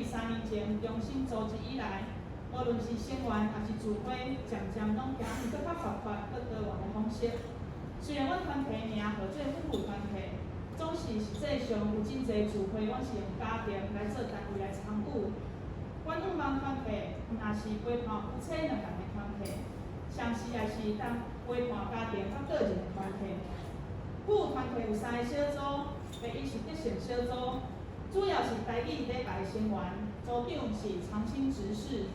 3年前重新組織以來，無論是成員抑是聚會，漸漸攏走向閣較活潑、閣多元的方式。雖然阮團體名號做夫婦團體，總是實際上有真濟聚會，阮是用家庭來做單位來參與。阮向望團體毋但是陪伴夫妻兩人的團體，同時也是當陪伴家庭佮個人的團體。夫婦團體有三个小組，第一是德性小組，主要是台語禮拜成員，組長是長青執事。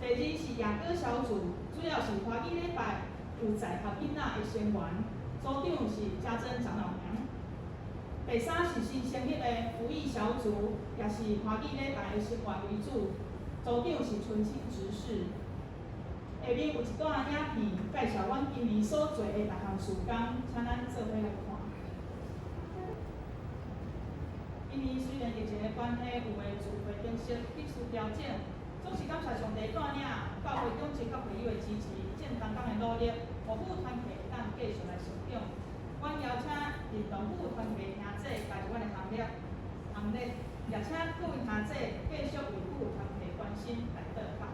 第二是雅歌小組，主要是華語禮拜有在學囡仔的成員，組長是家珍長老娘。第三是新成立的福義小組，也是華語禮拜的成員為主，組長是純青執事。下面有一段影片介紹阮今年所做的逐項事工，請咱做伙來看。今年雖然疫情的關係，有的聚會形式必須調整，總是感謝上帝帶領教會長執佮會友的支持，眾同工的努力，予夫婦團體會當繼續來成長。阮邀請認同夫婦團體兄弟加入阮的行列，行列，也請各位兄弟繼續為夫婦團體關心、代禱。